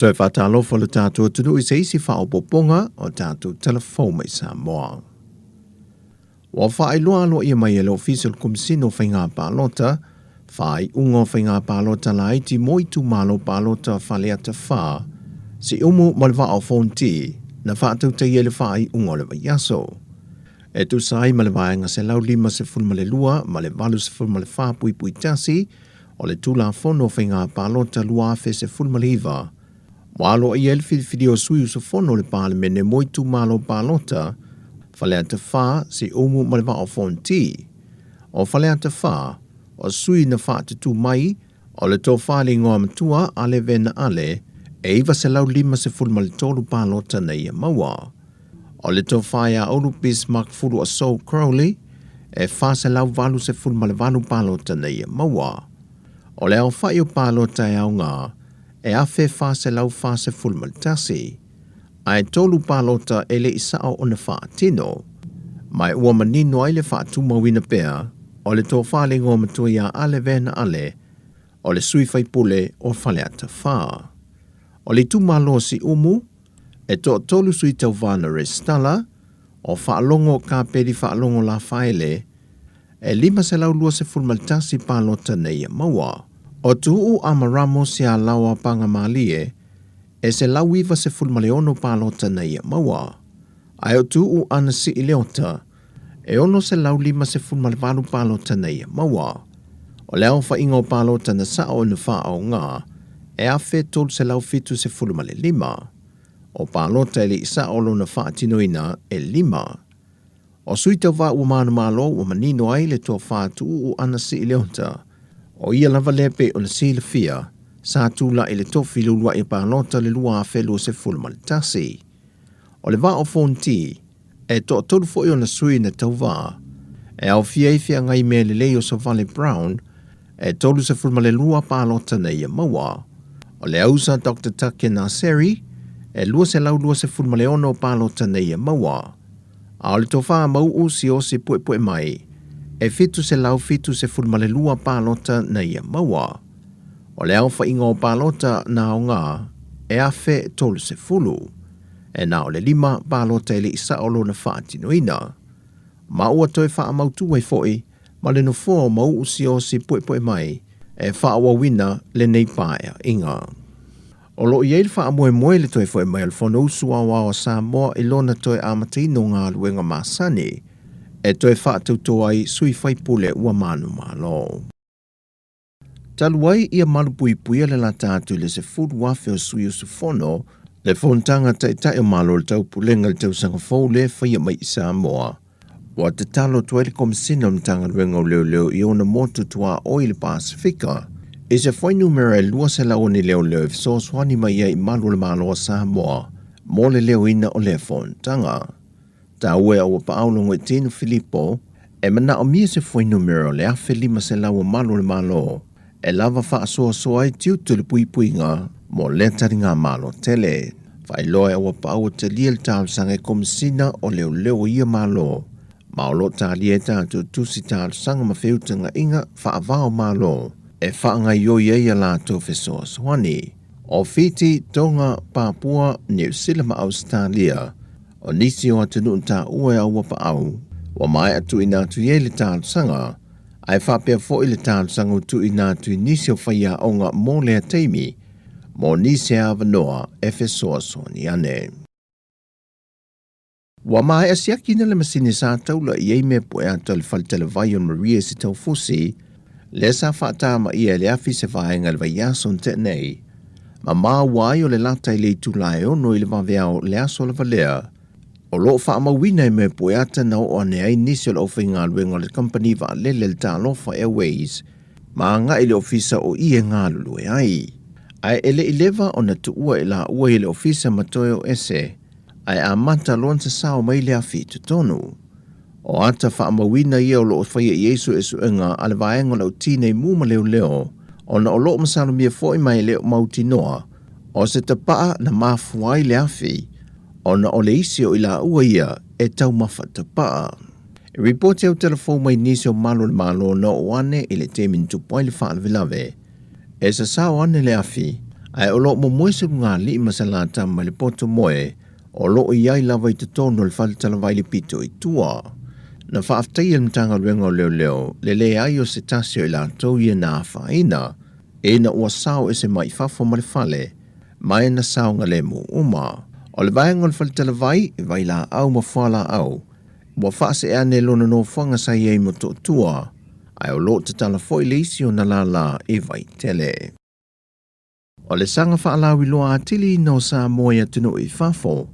Toe faatalofa lo tatou atunuu i se isi faaopoopoga o tatou tala fou mai Samoa. Ua faailoa aloaia mai e le Ofisa o le Komesina o Faiga Palota, faaiuga o Faiga Palota Laiti mo itumalo palota Faleata 4, Siumu ma le Vaa o Fonoti, na faatautaia i le faaiuga o le vaiaso. E tusa ai ma le Vaega 152 ma le 84.1 o le Tulafono o Faiga Palota 2019, ua aloaia ai le filifilia o sui usufono o le Palemene mo itumalo palota Faleata 4, Siumu ma le Vaa o Fonoti. O Faleata 4, o sui na faatutū mai o le Tofa i le Igoamatua Ale Vena Ale, e 953 palota na ia maua. O le Tofa ia Ulu Bismarck Fuluasou Crowley, e 488 palota na ia maua. O le aofai o palota e aoga, e 1,441, ae tolu palota e le i sao ona faatino. Ma ua manino ai le faatumauina pea o le Tofa i le Igoamatua ia Ale Vena Ale, o le sui faipule o Faleata 4. O le itumalo o Siumu, e toatolu sui tauva na resitala, o Faalogo Kapeli Faalogo Lafaele, e 521 palota na ia maua. O Tuuu Amaramo Sialaoa Pagamalie, e 196 palota na ia maua. Ae o Tuuu Anasii Leota, e 658 palota na ia maua. O le aofaiga o palota na sao ona faaaoga, e 1,375. O palota e le i sao lona faatinoina e 5. O sui tauva ua manumalo ua manino ai le Tofa Tuuu Anasii Leota, o ia lava lea pei ona silafia, sa tulai i le tofi i le uluai palota le 2021. O le Vaa o Fonoti, e toatolu foi ona sui na tauva, e aofia ai Feagai Mea Lelei o Savale Brown, e 32 palota na ia maua. O le Ausa Dr Take Naseri, e 226 palota na ia maua. A o le Tofa Mau'u Siaosi Puepuemai, e 772 palota na ia maua. O le aofaiga o palota na aoga, e 1,030. E na o le 5 palota e le i sao lona faatinoina. Ma ua toe faamautu ai foi ma le nofoa o Mau'u Siaosi Puepuemai e faaauauina lenei paeaiga. O lo o i ai le faamoemoe i le toe foi mai o le Fonousu Aoao a Samoa i lona toe amataina o galuega masani e toe faatauto ai sui faipule ua manumalo. Talu ai ia malupuipuia le lata atu i le 10,000 o sui usufono le Fonotaga Taitai o Malo o le Taupulega i le tausaga fou lea e faia mai i Samoa, ua tatalo atu ai le Komesina o le Matagaluega o Leoleo i ona motu tuaoi i le Pasefika i se fuainumera e 200 o ni leoleo e fesoasoani mai ai i malu o le Malo o Samoa mo le leoina o lea fonotaga. Taua e Auapaau Logoitino Filipo e manaomia se fuainumera o le 1,500 o malu o le Malo e lava faasoasoa ai tiute o le puipuiga mo lea taligamalo tele. Faailoa e Auapaau ua talia le talosaga e Komesina o Leoleo o ia Malo, ma o lo o talia ai tatou tusi talosaga ma feutagaiga faava o Malo e faagaoioi ai a latou fesoasoani. O Fiti, Tonga, Papua, Niu Sila ma Ausetalia, o nisi o atunuu taua e Auapaau, ua maea tuuina atu i ai le talosaga, ae faapea foi le talosaga ua tuuina atu i nisi o faiaoga mo lea taimi, mo nisi e avanoa e fesoasoani ane. Ua maea siakina le masini sa taula i ai mea pueata o le faletalavai o Maria i Sitaufusi, lea sa faatamaia e le afi se vaega i le vaiaso na tea nei, ma maua ai o le lata i le itula e 6 i le vaveao le aso lava lea. O lo o faamauina e mea pueata na oo ane ai nisi o le aufaigaluega o le kamupani vaalele le Talofa Airways ma agai i le ofisa o i e galulue ai. Ae e le i leva ona tuua e laua i le ofisa ma toe o ese, ae amata loa ona sasao mai le afi i totonu. O ata faamauina ia o lo o faia i ai suesuega a le vaega o le autinei mu ma leoleo, ona o lo o masalomia foi ma e le o mautinoa o se tapaa na mafua ai le afi, ona o le isi o i laua ia e taumafa tapaa. E ripoti au telefou mai nisi o malu o le Malo na oo ane i le taimi na tupu ai le faalavelave. E sasao ane le afi, Ae o lo o momoe se ulugalii ma se latama i le poto moe o lo o i ai lava i totonu o le fale talavai i le pito i tua. Na faafetaia e le Matagaluega o Leoleo le leai o se tasi o i latou ia na afaina, ina ua sao ese mai fafo ma le fale, ma e na saogalemu uma. O le vaega o le fale talavai, vailaau ma fualaau, ua faasee ane i lona nofoaga sa i ai i Motootua, ae o lo o tatala foi le isi ona lālā i Vaitele. O le saga faalauiloa atili ina o Samoa i atunuu i fafo,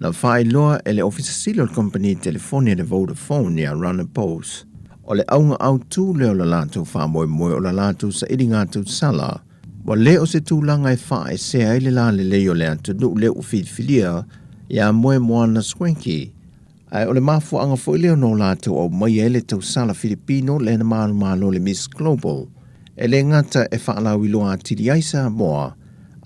na faailoa e le Ofisa Sili o le Kamupani Telefoni a le Vodafone ia Rana Bose, o le auga autū lea o le latou faamoemoe o le latou sailiga tausala, ua le o se tulaga e faaesea ai le lalelei o le atunuu lea ua filifilia ia Moemoana Schwenkie, Ae o le mafuaaga foi lea ona o latou aumaia ai le tausala Filipino lea na manumalo le Miss Global, e le gata e faalauiloa atili ai Samoa,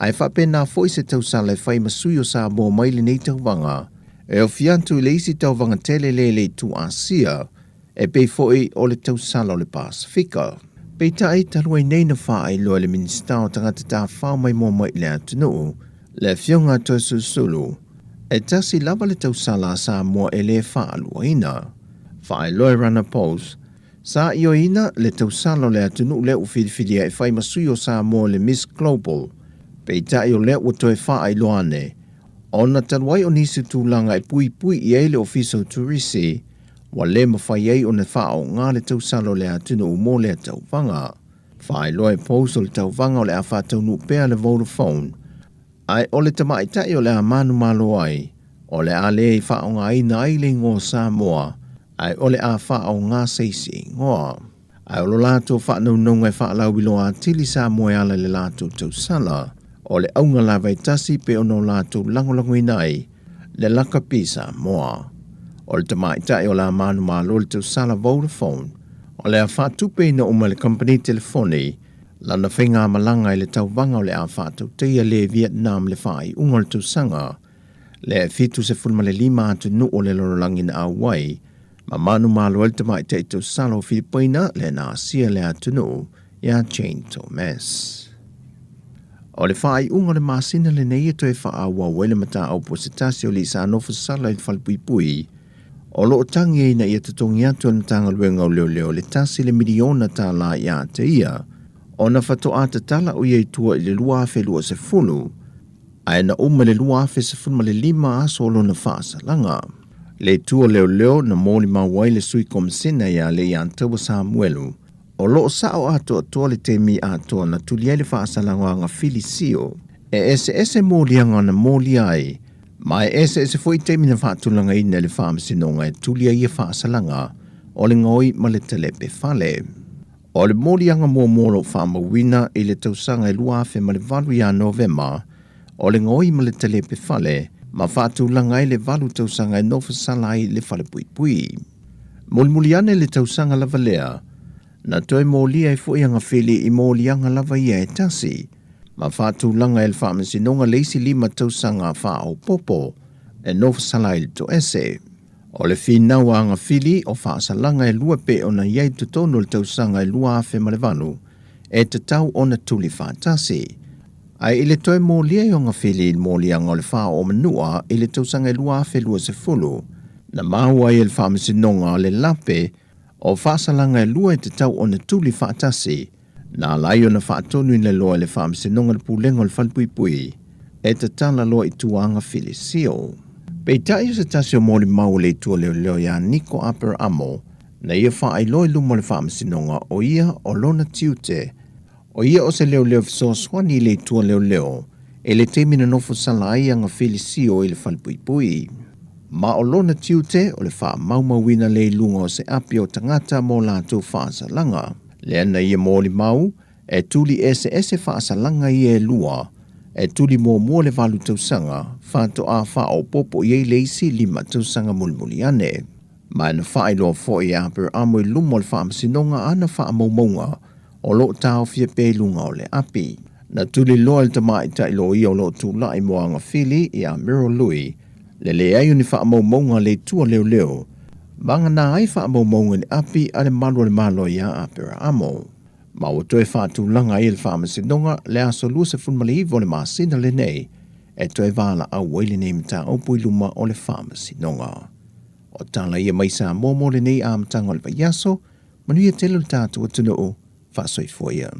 ae faapena foi se tausala e fai ma sui o Samoa mai lenei tauvaga, e ofi atu i le isi tauvaga tele lea i le itu Asia, e pei foi o le tausala o le Pasefika. Peitai, talu ai nei na faailoa e le Minisita o Tagata Tafafao Maimoa Mai i le Atunuu, le Afioga a Toeolesulusulu, e tasi lava le tausala a Samoa e le faaluaina. Faailoa e Rana Post, sa ioeina le tausala o le atunuu lea ua filifilia e fai ma sui o Samoa i le Miss Global, peitai o lea ua toe faailoa ane, ona talu ai o nisi tulaga e puipui i ai le Ofisa o Turisi, ua le mafai ai ona faaaoga le tausala o le atunuu mo lea tauvaga. Faailoa e Post o le tauvaga o le a faataunuu pea le Vodafone, ae o le tamaitai o le a manumalo ai, o le a le faaaogaina ai le igoa o Samoa, ae o le a faaaoga se isi igoa. Ae o lo latou faanaunauga e faalauiloa atili Samoa e ala i le latou tausala, o le auga lava e tasi pei ona o latou lagolagoina ai le lakapi Samoa. O le tamaitai o le a manumalo i le tausala Vodafone, o le a faatupeina uma e le kamupani telefoni lana faigamalaga i le tauvaga o le a faatautaia le Vietnam i le faaiuga o le tausaga lea e 75 atunuu o le lalolagi na auai ma manumalo ai le tamaitai tausala o Filipaina lea na asia le atunuu ia Jane Thomas. O le faaiuga o le masina lenei e toe faaauau ai le mataupu a se tasi o alii sa nofo sala i le falepuipui o lo o tagi ai ina ia totogi atu e le Matagaluega o Leoleo le $1 miliona ia te ia ona faatoa tatala o ia i tua i le 2020 ae na uma i le 2015 aso o lona faasalaga. Le itu o leoleo na molimau ai le sui komisina ia Leiataua Samuelu, o lo o sao atoatoa le taimi atoa na tuli ai le faasalaga Filisio. E eseese moliaga na molia ai, ma e eseese foi taimi na faatulagaina e le faamasinoga e tuli ai ia faasalaga o le gaoi ma le talepe fale. O le moliaga muamua o lo o faamauina i le tausaga e 2008 ia Novema, o le gaoi ma le talepe fale, ma faatulaga ai le valu tausaga e nofo sala ai le falepuipui. Mulimuli ane le tausaga lava lea, na toe molia ai foi Agafili i moliaga lava ia e tasi, ma faatulaga e le Faamasinoga le isi 5 tausaga faaopoopo e nofo sala ai le toese. O le finau a Agafili o faasalaga e lua pei ona i ai i totonu o le tausaga e 2008, e tatau ona tuli faatasi. Ae i le toe molia ai o Agafili i le moliaga o le faaoo manua i le tausaga e 2020, na maua ai e le Faamasinoga le lape o faasalaga e lua e tatau ona tuli faatasi, Na ala ai ona faatonuina loa e le Faamasinoga le Pulega o le Falepuipui e tatala loa i tua Agafilisio. Peitai o se tasi o molimau o le itu o leoleo ia Niko Aperamo, na ia faailoa i luma o le Faamasinoga o ia o lona tiute, o ia o se leoleo fesoasoani i le itu o leoleo i le taimi na nofo sala ai Agafilisio i le Falepuipui. Ma o lona tiute o le faamaumauina lea i luga o se api o tagata mo latou faasalaga. Lea na ia molimau, e tuli eseese faasalaga ia e lua, e tuli muamua le valu tausaga, faatoa faaopoopo i ai le isi 5 tausaga mulimuli ane. Ma na faailoa foi e Aperamo i luma o le faamasinoga ana faamaumauga o lo o taofia pea i luga o le api. Na tuli loa e le tamaitai loia o lo o tulai mo Agafili ia Meryl Lui le leai o ni faamaumauga a le itu a leoleo, vagana ai faamaumauga i le api a le malu o le Malo ia Aperaamo. Ma ua toe faatulaga ai e le Faamasinoga le aso 29 o le masina lenei e toe valaau ai lenei mataupu i luma o le Faamasinoga. O tala ia mai Samoa mo lenei amataga o le vaiaso, manuia tele lo tatou atunuu, faasoifua ia.